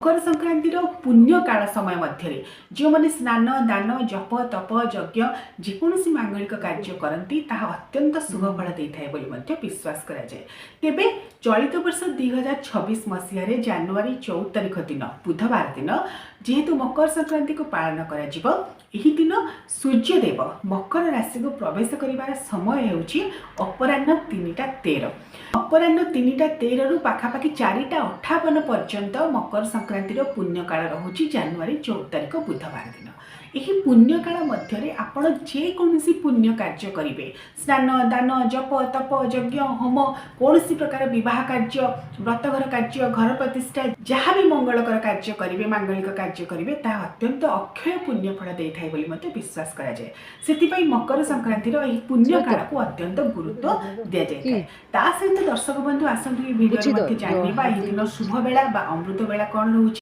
ମକର ସଂକ୍ରାନ୍ତିର ପୁଣ୍ୟକାଳ ସମୟ ମଧ୍ୟରେ ଯେଉଁମାନେ ସ୍ନାନ, ଦାନ, ଜପ, ତପ, ଯଜ୍ଞ ଯେକୌଣସି ମାଙ୍ଗଳିକ କାର୍ଯ୍ୟ କରନ୍ତି, ତାହା ଅତ୍ୟନ୍ତ ଶୁଭ ଫଳ ଦେଇଥାଏ ବୋଲି ମଧ୍ୟ ବିଶ୍ୱାସ କରାଯାଏ। ତେବେ ଚଳିତ ବର୍ଷ 2026 ମସିହାରେ ଜାନୁଆରୀ 14 ତାରିଖ ଦିନ, ବୁଧବାର ଦିନ ଯେହେତୁ ମକର ସଂକ୍ରାନ୍ତିକୁ ପାଳନ କରାଯିବ, ଏହି ଦିନ ସୂର୍ଯ୍ୟଦେବ ମକର ରାଶିକୁ ପ୍ରବେଶ କରିବାର ସମୟ ହେଉଛି ଅପରାହ୍ନ 3:13। ଅପରାହ୍ନ 3:13ରୁ ପାଖାପାଖି 4:58 ପର୍ଯ୍ୟନ୍ତ ମକର ସଂକ୍ରାନ୍ତିର ପୁଣ୍ୟକାଳ ରହୁଛି ଜାନୁଆରୀ 14 ତାରିଖ ବୁଧବାର ଦିନ। ଏହି ପୁଣ୍ୟକାଳ ମଧ୍ୟରେ ଆପଣ ଯେକୌଣସି ପୁଣ୍ୟ କାର୍ଯ୍ୟ କରିବେ, ସ୍ନାନ, ଦାନ, ଜପ, ତପ, ଯଜ୍ଞ, ହୋମ, କୌଣସି ପ୍ରକାର ବିବାହ କାର୍ଯ୍ୟ, ବ୍ରତଘର କାର୍ଯ୍ୟ, ଘର ପ୍ରତିଷ୍ଠା, ଯାହା ବି ମଙ୍ଗଳକର କାର୍ଯ୍ୟ କରିବେ, ମାଙ୍ଗଳିକ କାର୍ଯ୍ୟ କରିବେ, ତାହା ଅତ୍ୟନ୍ତ ଅକ୍ଷୟ ପୁଣ୍ୟ ଫଳ ଦେଇଥାଏ ବୋଲି ମଧ୍ୟ ବିଶ୍ୱାସ କରାଯାଏ। ସେଥିପାଇଁ ମକର ସଂକ୍ରାନ୍ତିର ଏହି ପୁଣ୍ୟକାଳକୁ ଅତ୍ୟନ୍ତ ଗୁରୁତ୍ୱ ଦିଆଯାଇଥାଏ। ତା ସହିତ ଦର୍ଶକ ବନ୍ଧୁ, ଆସନ୍ତୁ ଏହି ଭିଡ଼ିଓରେ ବୁଝିଦ ମଧ୍ୟ ଯୋଉ ଜାଣିବା ଏହି ହାତୀ ଦିନ ଶୁଭ ବେଳା ବା ଅମୃତ ବେଳା କ'ଣ ରହୁଛି।